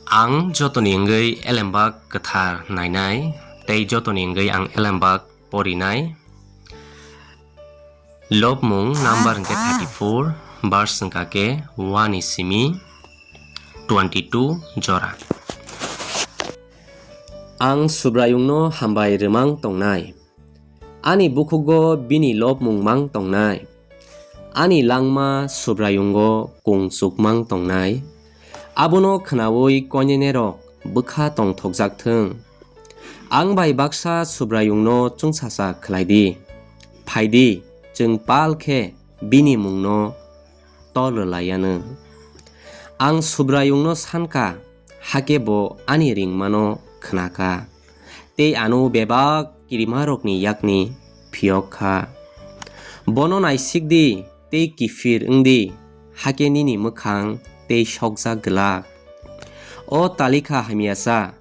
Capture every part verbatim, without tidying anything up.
Ang jotoni wngwi elembak kwthar nainai, tei jotoni wngwi ang elembak porinai. Lobmung number hwnkhe thirty-four, verse hwnkha khe one ni simi twenty-two jora. Ang Subraiyungno hambai rwmang tongnai. Ani bukhugo bini lobmung mang tongnai. Ani langma Subraiyungo kung chukmang tongnai. Abono khnaui koinenerok bwkha tongthokjak thung. Ang bai baksa Subraiyungno chwngsacha khlai di. Phai di, chwng pal khe bini mungno tol rwlai anw. Ang Subraiyungno san kha, hakhe bo ani ringmano khna kha, tei ano bebak kirimarokni yakni phiyok kha. Bono naisik di tei kiphir wng di, hakhe nini mwkhang tei sokjak glak. O talikha hamyasa,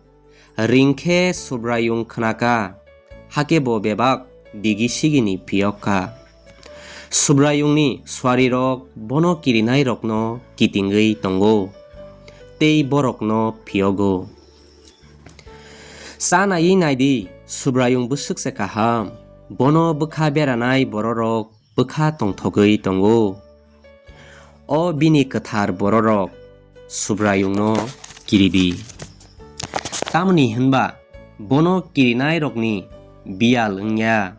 ring khe Subraiyung khna kha, hakhe bo bebak digi sigini phiyok kha. Subraiyungni suarirok bono kirinairokno kitingwi tongo, tei borokno phiyogo. Cha naiwi nai di, Subraiyung bwswk se kaham, bono bwkha beranai bororok bwkha tongthogwi tongo. O bini kwthar bororok Subraiyungno kiri di. Tamoni hwn ba bono kirinairokni biyal wng ya.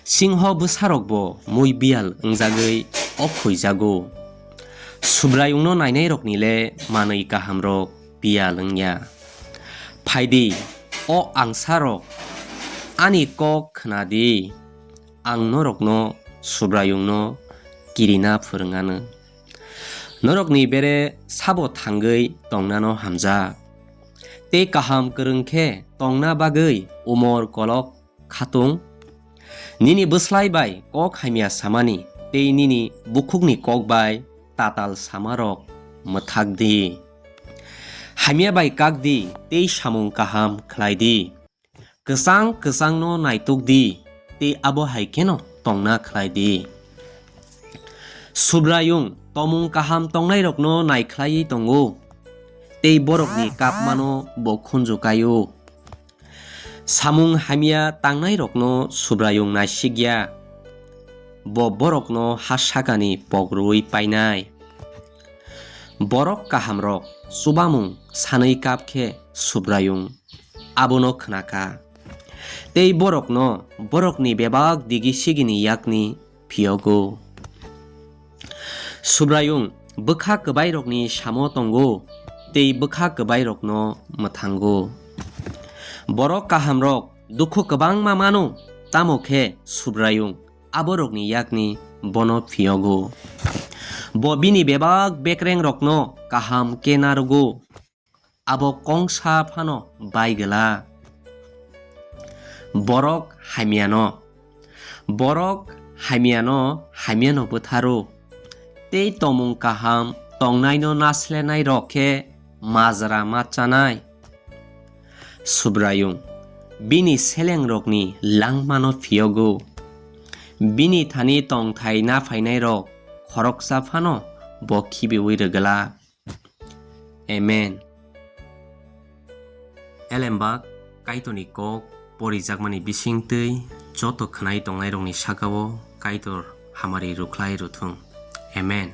Singho bwsarokbo mui biyal wngjagwi ok khuijago. Subraiyungno nainairokni le manwi kahamrok biyal wng ya. Phai di, o angsarok, ani kok khna di. Ang norokno Subraiyungno kirina phwrwng anw. Norokni bere sabo thangwi tongnano hamjak. Tei kaham kwrwng khe tongna bagwi umor kolok khatung. Nini bwslai bai kok hamya samani tei nini bukhukni kok bai tatal samarok mwthak di. Hamya bai kak di tei samung kaham khlai di. Kwchang kwchangno naituk di, tei abo hai kheno tongna khlai di. Subraiyung tomung kaham tongnairokno naikhlaiwi tongo, tei borokni kapmano bo khunju kai-o. Samung hamya tangnairokno Subraiyung naisik ya, bo borokno ha sakani pok rwui painai. Borok kahamrok chubamung sanwi kap khe Subraiyung abono khna kha. Tei borokno borokni bebak digi sigini yakni phiyogo. Subraiyung bwkha kwbairokni samo tongo, tei bwkha kwbairokno mwthango. Borok kahamrok dukhu kwbangma mano, tamo khe Subraiyung aborokni yakni bono phiyogo. Bo bini bebak bekrengrokno kaham khe narwgo, abo kongsa phano bai glak. Borok hamyano, borok hamyano, hamyano bwtharo, tei tomung kaham tongnaino naslenairok khe majra ma chanai. Subraiyung bini selengrokni langmano phiyogo, bini thani tongthai naphainairok khoroksa phano bo khibiui rwglak. Amen. Elembak Kaitorni kok porijakmani bisingtwi joto khwnai tongnairokni sakao Kaitor hamari rwkhlai rwthung. Amen.